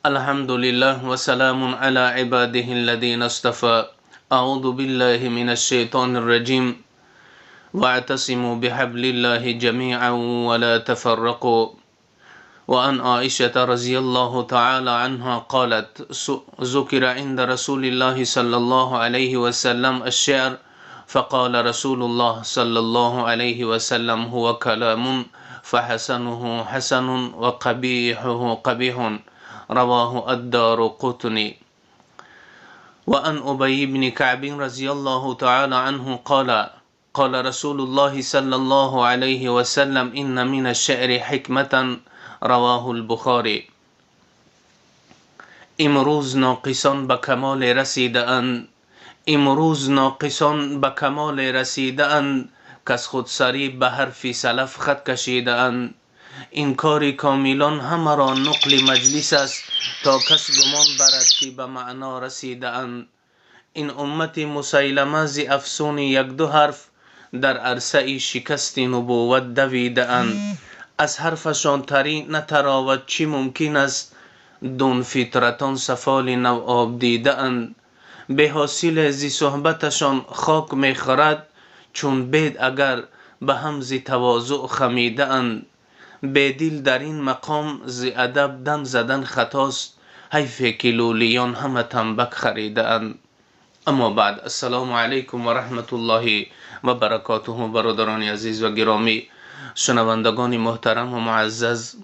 الحمد لله وسلام على عباده الذين اصطفى. أعوذ بالله من الشيطان الرجيم. واعتصموا بحبل الله جميعا ولا تفرقوا. وعن عائشة رضي الله تعالى عنها قالت: ذكر عند رسول الله صلى الله عليه وسلم الشعر، فقال رسول الله صلى الله عليه وسلم: هو كلام فحسنه حسن وقبيحه قبيح. رواه الدارقطني. وعن أبي بن كعب رضي الله تعالى عنه قال: قال رسول الله صلى الله عليه وسلم: إن من الشعر حكمة. رواه البخاري. امروز ناقصان به کمال رسیده‌اند، امروز ناقصان به کمال رسیده‌اند، کز خودسری به حرف سلف خط کشیده‌اند. این کار کاملان همه را نقل مجلس است، تا کس گمان برد که به معنا رسیده‌اند. این امت مسیلمه ز افسون یک دو حرف، در عرصه شکست نبوت دویده‌اند. از حرفشان تری نتراود چی ممکن است، دون فطرتان سفال نو آب دیده‌اند. به حاصل زی صحبتشان خاک میخورد، چون بید اگر به هم ز تواضع خمیده‌اند. بیدل در این مقام ز ادب دم زدن خطاست، حیف که لولیان همه تنبک خریده‌اند. اما بعد، السلام علیکم و رحمت الله و برکاته. برادران عزیز و گرامی، شنوندگان محترم و معزز،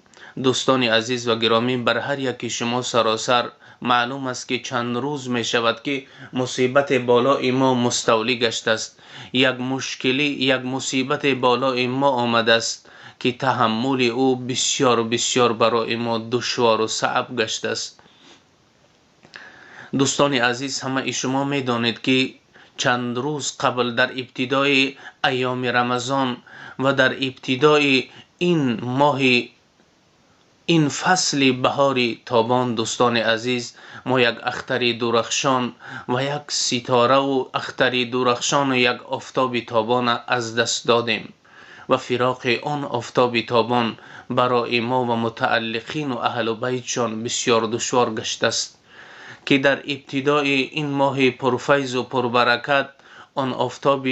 دوستان عزیز و گرامی، بر هر یکی شما سراسر معلوم است که چند روز می شود که مصیبت بالای ما مستولی گشته است. یک مشکلی، یک مصیبت بالای ما آمده است که تحمل او بسیار بسیار برای ما دشوار و صعب گشته است. دوستان عزیز، همه شما می دانید که چند روز قبل در ابتدای ایام رمضان و در ابتدای این ماه، این فصل بهاری تابان، دوستان عزیز، ما یک اختر درخشان و یک ستاره و اختر درخشان و یک آفتاب تابان از دست دادیم و فراق آن آفتاب تابان برای ما و متعلقین و اهل بیتشان بسیار دشوار گشته است که در ابتدای این ماه پرفیض و پربرکت آن آفتاب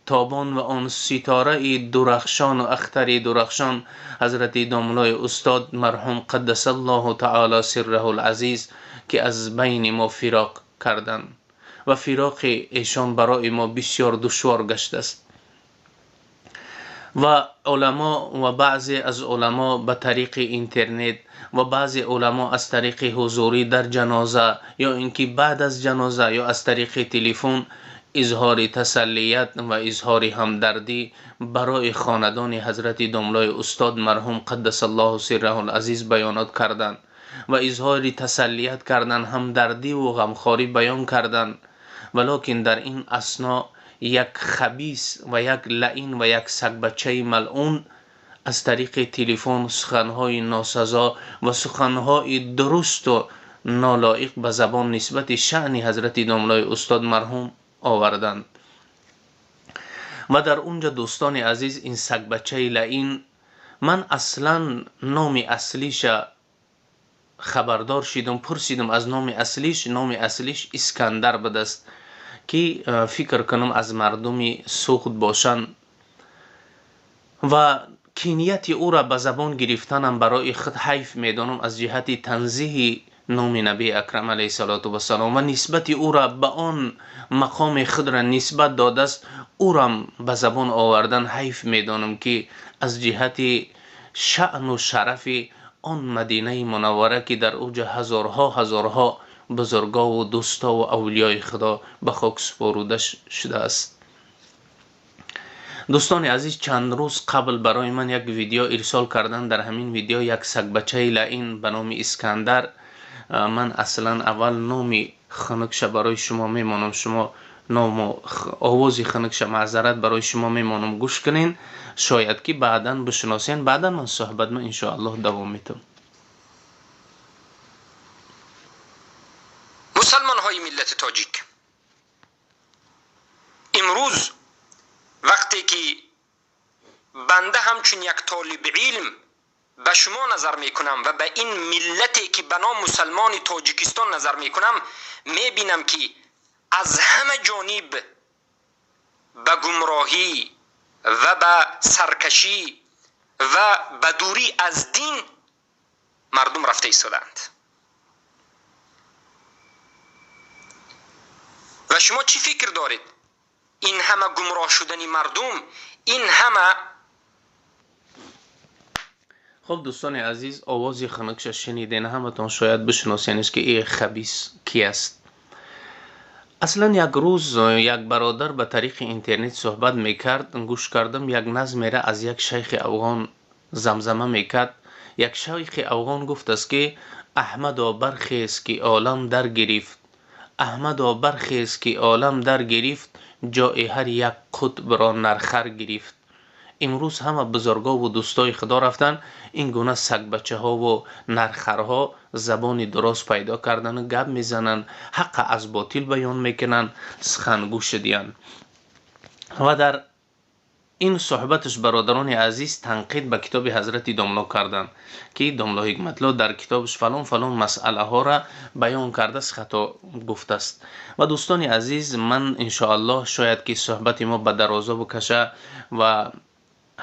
تابان و آن ستاره درخشان و اختر درخشان حضرت داملای استاد مرحوم قدس الله تعالی سره العزیز که از بین ما فراق کردند و فراق ایشان برای ما بسیار دشوار گشته است. و علما و بعضی از علما به طریق اینترنت و بعضی علما از طریق حضوری در جنازه یا اینکه بعد از جنازه یا از طریق تلفن اظهار تسلیت و اظهار همدردی برای خاندان حضرت داملای استاد مرحوم قدس الله سره العزیز بیانات کردند و اظهار تسلیت کردند، همدردی و غمخواری بیان کردند. ولیکن در این اثنا یک خبیث و یک لعین و یک سگبچه ملعون از طریق تلفن سخنهای ناسزا و سخنهای درست و نالایق به زبان نسبت شأن حضرت داملای استاد مرحوم آوردند. و در اونجا دوستان عزیز، این سگبچه لعین، من اصلا نام اصلیش خبردار شدم، پرسیدم از نام اصلیش، نام اصلیش اسکندر بوده است که فکر کنم از مردم سغد باشند و کنیت او را به زبان گرفتنم برای خود حیف میدانم از جهت تنزیه نام نبی اکرم علیه الصلاة والسلام و نسبت او را به آن مقام خود را نسبت داده است، او را به زبان آوردن حیف میدانم که از جهت شأن و شرف آن مدینه منوره که در اوج هزارها هزارها بزرگا و دوستا و اولیای خدا به خاک سپرده شده است. دوستان عزیز، چند روز قبل برای من یک ویدیو ارسال کردن. در همین ویدیو یک سگبچه لعین به نام اسکندر، من اصلا اول نامی خنکش برای شما میمانم، شما نام و آواز خنکش معذرت برای شما میمانم، گوش کنین، شاید که بعدا بشناسین. بعدا من صحبت من انشاءالله دوام میتم. مسلمان های ملت تاجیک، امروز وقتی که بنده همچون یک طالب علم Ба шумо назар мекунам ва ба ин миллате ки ба ном мусалмони Тоҷикистон назар мекунам, мебинам ки аз ҳама ҷониб ба гумроҳӣ ва ба саркашӣ ва ба дурӣ аз дин мардум рафта истодаанд. Ва шумо чӣ фикр доред? Ин ҳама гумроҳ шудани мардум, ин ҳама. Хуб, дӯстони азиз, овози хунукша шуниден, ҳаматон шояд бишиносенеш, ки ин хабис ки аст. Аслан як рӯз як бародар ба тариқи интернет суҳбат мекард, гӯш кардам, як назмеро аз як шайхи афғон замзама мекард. Як шайхи афғон гуфтааст, ки Аҳмадо, бархез, ки олам дар гирифт, Аҳмадо, бархез, ки олам дар гирифт, ҷои ҳар як қутбро нархар гирифт. Имрӯз ҳама бузургову дӯстои худо рафтанд, ин гуна сагбачаҳову нархарҳо забони дуроз пайдо кардану гап мезананд, ҳаққа аз ботил баён мекунанд, сухангӯ шудиянд. Ва дар ин суҳбаташ, бародарони азиз, танқид ба китоби ҳазрати домло карданд, ки домло Ҳикматло дар китобаш фалон фалон масъалаҳоро баён кардааст, хато гуфтааст. Ва дӯстони азиз, ман иншоаллоҳ шояд ки суҳбати мо ба дарозо бикаша ва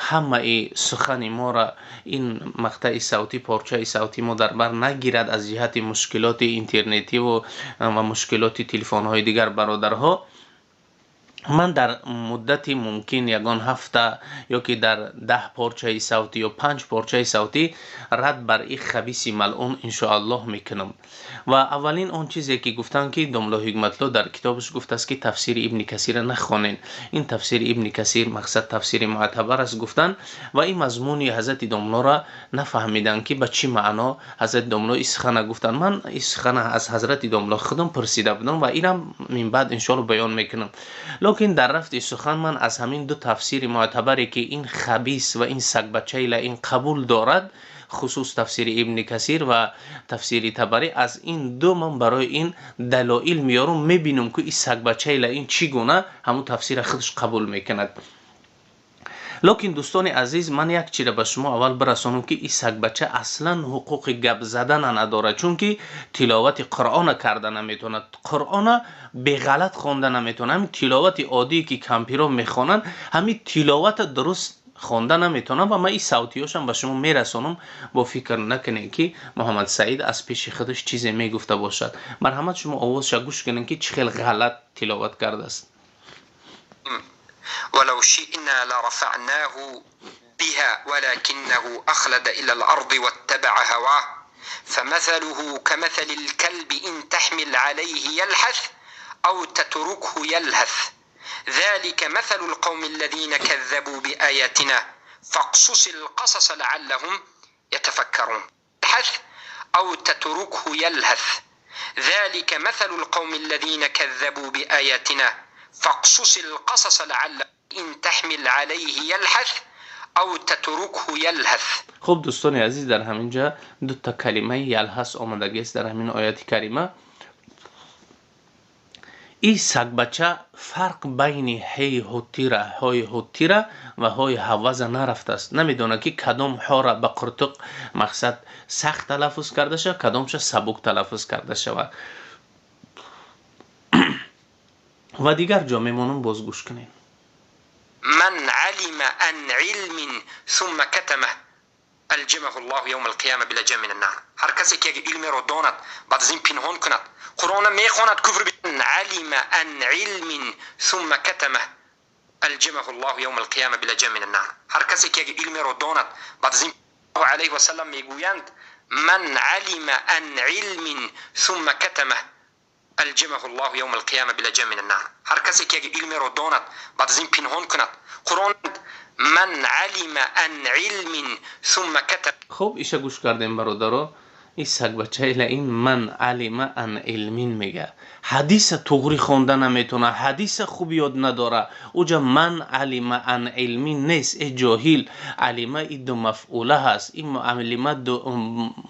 ҳамаи сухани моро ин мақтаи савтӣ, порчаи савтӣ мо дар бар нагирад аз ҷиҳати мушкилоти интернетиву ва мушкилоти телефонҳои дигар бародарҳо, ман дар муддати мумкин ягон ҳафта ё ки дар 10 порчаи савтӣ ё панҷ порчаи савтӣ рад бар ин хабиси малъун иншоаллоҳ мекунам. Ва аввалин он чизе ки гуфтанд, ки домло Ҳикматло дар китобаш гуфтааст, ки тафсири Ибни Касирро нахонед, ин тафсири Ибни Касир мақсад тафсири муътабар аст гуфтанд. Ва ин мазмуни ҳазрати домлоро нафаҳмиданд, ки ба чӣ маъно ҳазрати домло ин сухана гуфтанд. Ман ин сухана аз ҳазрати домло худам пурсида будам ва инам минбаъд иншоалло баён мекунам. Лекин дар рафти сухан ман аз ҳамин ду тафсири муътабаре ки ин хабис ва ин сагбачаи лаин қабул дорад, хусус тафсири Ибни Касир ва тафсири Табарӣ, аз ин ду ман барои ин далоил меёрам, мебинам, ки ин сагбачаи лаин чӣ гуна ҳамун тафсира худаш қабул мекунад. Лекин, дӯстони азиз, ман як чиро ба шумо аввал бирасонам, ки ин сагбача аслан ҳуқуқи гап задана надорад, чунки тиловати Қуръона карда наметавонад, Қуръона беғалат хонда наметавонад. Ҳамин тиловати оддие ки кампиро мехонанд, ҳамин тиловата дуруст хонда наметавонам. Ва ман ин савтиёшам ба шумо мерасонам, бо фикр накунед, ки Муҳаммад Саид аз пеши худаш чизе мегуфта бошад. Марҳамат, шумо овозша гӯш кунед, ки чӣ хел ғалат тиловат кардааст. ولو شئنا لرفعناه بها ولكنه أخلد إلى الأرض واتبع هواه فمثله كمثل الكلب إن تحمل عليه يلهث أو تتركه يلهث ذلك مثل القوم الذين كذبوا بآياتنا فاقصص القصص لعلهم يتفكرون. يلهث أو تتركه يلهث ذلك مثل القوم الذين كذبوا بآياتنا فاقصص القصص لعل إن تحمل عليه يلهث أو تتركه يلهث. Хуб, дӯстони азиз, дар ҳамин ҷа дута калимаи ялҳас омадагист дар ҳамин ояти карима. Ин сагбача фарқ байни ҳеи ҳуттира, ҳои ҳуттира ва ҳои ҳаваза нарафтааст, намедонад, ки кадом ҳора ба қуртуқ мақсад сахт талаффуз карда шавад, кадомша сабук талаффуз карда шавад. Ва дигар ҷо мемонам, боз гӯш кунем. من علم عن علم ثم كتمه ألجمه الله يوم القيامة بلجام من النار. هر کسی که یک علم رو داند، بعد از این پنهان کند، قرآن میخواند، کفر علم عن علم ثم كتمه ألجمه الله يوم القيامة بلجام من النار. هر کسی که یک علم رو داند، بعد از این علیه و سلم میگویند من علم عن علم ثم كتمه ألجمه الله يوم القيامة بلجام من النار. هر کسی که یک علم رو داند، بعد از این پنهان کند، قرآن من علم عن علم ثم كتم. Хуб, иша гӯш кардем, бародаро. Ин сагбачаи лаин ман алима ан илмин мега, ҳадиса туғрӣ хонда наметавона, ҳадиса хуб ёд надора. Уҷа ман алима ан илмин нест, э ҷоҳил. Алима и ду мафъула ҳаст, ин алима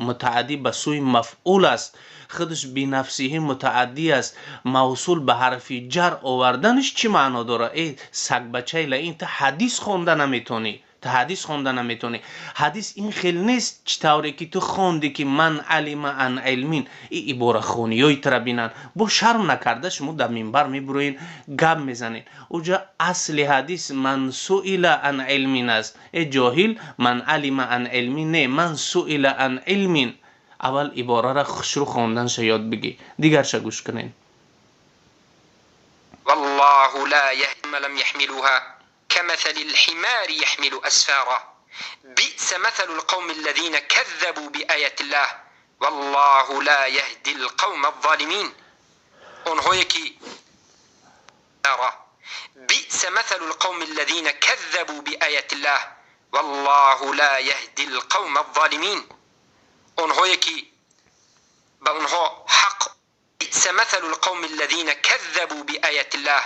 мутааддӣ ба сӯи мафъул аст, худаш бинафсиҳи мутааддӣ аст. Мавсул ба ҳарфи ҷар оварданаш чӣ маъно дорад? Э сагбачаи лаин, ту ҳадис хонда наметавонӣ, ту. Ту ҳадис хонда наметавонӣ. Ҳадис ин хел нест, чӣ тавре ки ту хондӣ, ки ман алима ан илмин. И иборахониёи тура бинанд. Бо шарм накарда шумо дар минбар мебуроен, гап мезанед. Уҷа асли ҳадис ман суила ан илмин аст. Э ҷоҳил, ман алима ан илмин не, ман суила ан илмин. Аввал иборара хушрӯ хонданша ёд бигӣ. Дигарша гӯш кунед. والله لا يهدي من لم يحملوها كمثل الحمار يحمل أسفارا بئس مثل القوم الذين كذبوا بآيات الله والله لا يهدي القوم الظالمين. اونهایی که بئس مثل القوم الذين كذبوا بآيات الله والله لا يهدي القوم الظالمين. اونهایی که به اونها حق بئس مثل القوم الذين كذبوا بآيات الله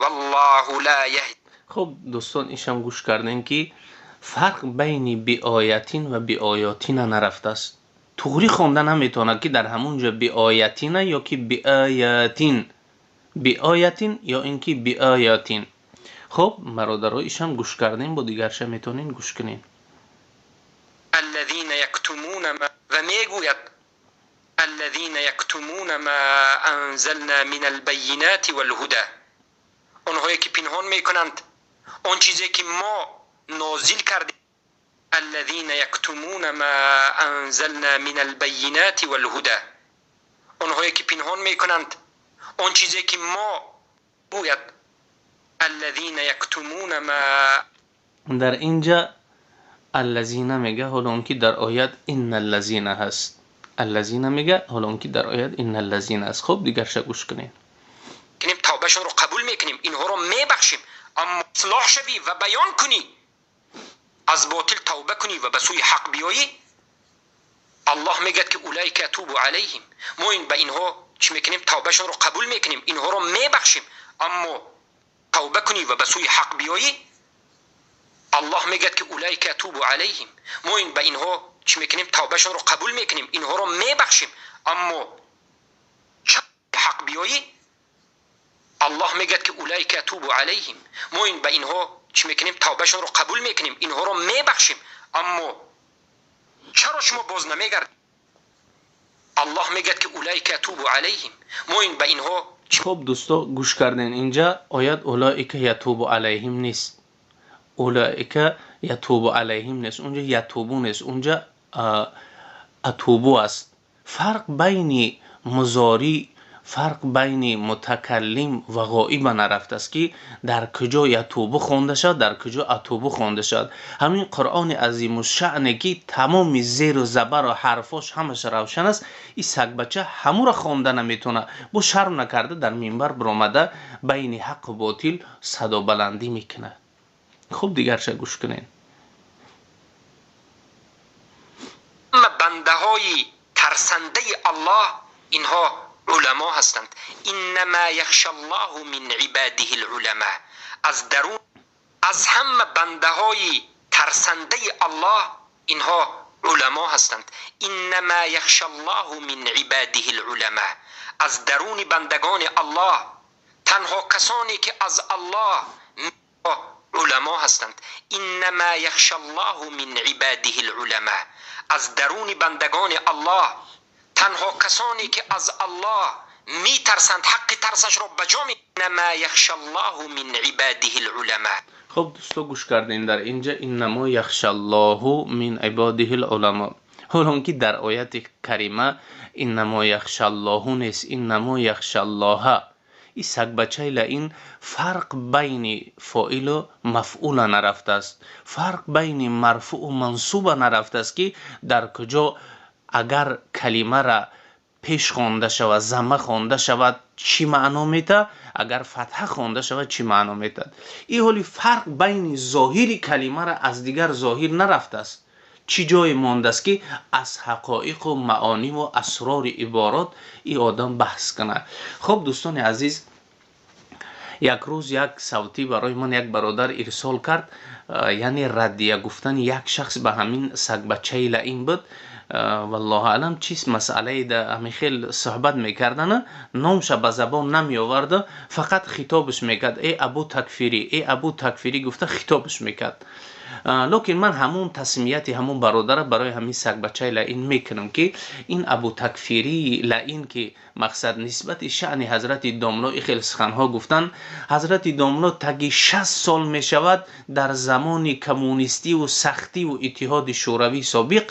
والله لا يهدي. Хуб, дӯстон, ишам гӯш кардем, ки фарқ байни биоятин ва биоятина нарафтааст. Туғрӣ хонда наметавонад, ки дар ҳамон ҷо биоятина ё ки биоятин, биоятин ё ин ки биоятин. Хуб, бародаро, ишам гӯш кардем, бо дигарша метавонем гӯш кунем. الذين يكتمون ما و میگوید الذين يكتمون ما انزلنا من البينات والهدى. آنهایی که پنهان میکنند آن چیزی که ما نازل کردیم. الذين يكتمون ما انزلنا من البينات والهدى. آنهایی که پنهان میکنند آن چیزی که ما گوید الذين يكتمون ما. در اینجا الذین میگه، حالا اون که در آیت ان الذین هست. الذین میگه، حالا اون که در آیت ان الذین است. خب، دیگرش گوش کنین. کنیم توبهشون رو قبول میکنیم، اینها رو میبخشیم، اما اصلاح شوی و بیان کنی، از باطل توبه کنی و به سوی حق بیایی، الله میگه که اولئک اتوب علیهم. ما این به اینها چی میکنیم؟ توبهشون رو قبول میکنیم، اینها رو میبخشیم، اما توبه کنی و به سوی حق بیایی، الله میگه که اولئک اتوب علیهم. ما این به اینها چی میکنیم؟ توبهشون رو قبول میکنیم، اینها رو میبخشیم، اما حق بیایی، الله میگه که اولئک اتوب علیهم. ما این به اینها چی میکنیم؟ توبهشون رو قبول میکنیم، اینها رو میبخشیم، اما چرا شما باز نمیگردید؟ الله میگه که اولئک اتوب علیهم. ما این به اینها خب دوستا، گوش کردین، اینجا آیت اولئک یتوب علیهم نیست. اولئک یتوب علیهم نیست، اونجا یتوبو نیست، اونجا اتوبو است. فرق بین مضارع، فرق بین متکلم و غائب نرفته است که در کجا یتوبو خونده شد، در کجا اتوبو خونده شد. همین قرآن عظیم الشأن که تمام زیر و زبر و حرفاش همش روشن است، این سگ بچه همو را خونده نمیتونه. با شرم نکرده در منبر برآمده بین حق و باطل صدا بلندی میکنه. خوب، دیگرش گوش کنین. بنده های ترسنده الله اینها علما هستند. انما یخشى الله من عباده العلماء. از درون از همه بنده های ترسنده الله اینها علما هستند. انما یخشى الله من عباده العلماء. از درون بندگان الله تنها کسانی که از الله علما هستند. انما یخشى الله من عباده العلماء. از درون بندگان الله تنها کسانی که از الله میترسند، حق ترسش را بجا می. انما یخشى الله من عباده العلماء. خب دوستا، گوش کردین، در اینجا انما یخشى الله من عباده العلماء، حالا که در آیت کریمه انما یخشى الله نیست، انما یخشى الله. این سگ بچه این فرق بین فاعل و مفعول نرفته است، فرق بین مرفوع و منصوب نرفته است که در کجا اگر کلمه را پیش خوانده شود، ضمه خوانده شود، چی معنا میده، اگر فتحه خوانده شود، چی معنا میده. این حالی فرق بین ظاهر کلمه را از دیگر ظاهر نرفته است. چی جای مانده است که از حقایق و معانی و اسرار عبارات این آدم بحث کنه؟ خب دوستان عزیز، یک روز یک صوتی برای من یک برادر ارسال کرد، یعنی ردیه گفتن یک شخص به همین سگ بچه لعین بود. والله اعلم چیست مسئله، ده همین خیل صحبت میکردن، نامش به زبان نمی آورده، فقط خطابش میکرد، ای ابو تکفیری، ای ابو تکفیری گفته خطابش میکرد. Лекин ман ҳамун тасмияти ҳамун бародара барои ҳамин сагбачаи лаин мекунам, ки ин Абу Такфирии лаин, ки мақсад нисбати шаъни ҳазрати домло и хел суханҳо гуфтан. Ҳазрати домло таги 60 сол мешавад, дар замони коммунистиву сахтиву Иттиҳоди Шӯравии собиқ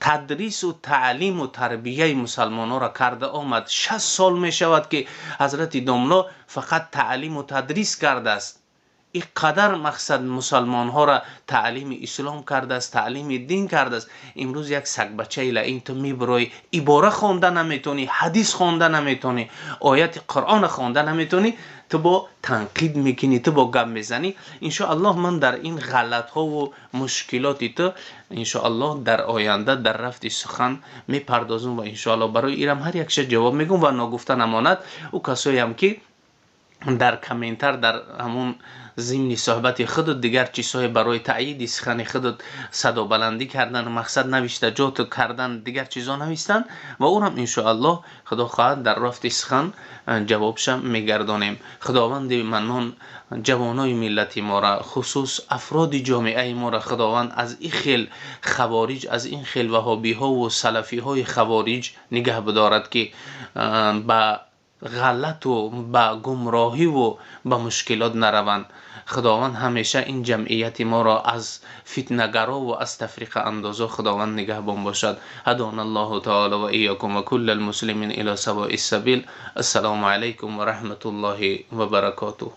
тадрису таълиму тарбияи мусалмонҳоро карда омад. 60 сол мешавад, ки ҳазрати домло фақат таълиму тадрис кардааст. Ин қадар мақсад мусалмонҳоро таълими ислом кардааст, таълими дин кардааст. Имрӯз як сагбачаи лаин ту мебироӣ, ибора хонда наметонӣ, ҳадис хонда наметонӣ, ояти Қуръона хонда наметонӣ, ту бо танқид мекунӣ, ту бо гап мезанӣ. Иншоаллоҳ, ман дар ин ғалатҳову мушкилоти ту, иншоаллоҳ, дар оянда дар рафти сухан мепардозум ва иншоаллоҳ барои ирам ҳар якша ҷавоб мегӯм. Ва ногуфта намонад, ӯ касоеам, ки дар комментар дар ҳамун зимни суҳбати худут дигар чизҳое барои таъйиди сухани худут садобаландӣ кардан, мақсад навиштаҷот кардан, дигар чизҳо навистанд ва ӯрам иншоаллоҳ, худо хоҳад, дар рафти сухан ҷавобша мегардонем. Худованди Маннон ҷавонои миллати мора, хусус афроди ҷомеаи мора, Худованд аз ин хел хавориҷ, аз ин хел ваҳобиҳову салафиҳои хавориҷ нигаҳ бидорад, ки ба ғалату ба гумроҳиву ба мушкилот нараванд. Худованд ҳамеша ин ҷамъияти моро аз фитнагарову аз тафриқаандозо Худованд нигаҳбон бошад. Ҳадона Аллоҳу таоло ва иёкум ва кулла алмуслимин ило савои ссабил. Ассалому алайкум ва раҳматуллоҳи ва баракотуҳ.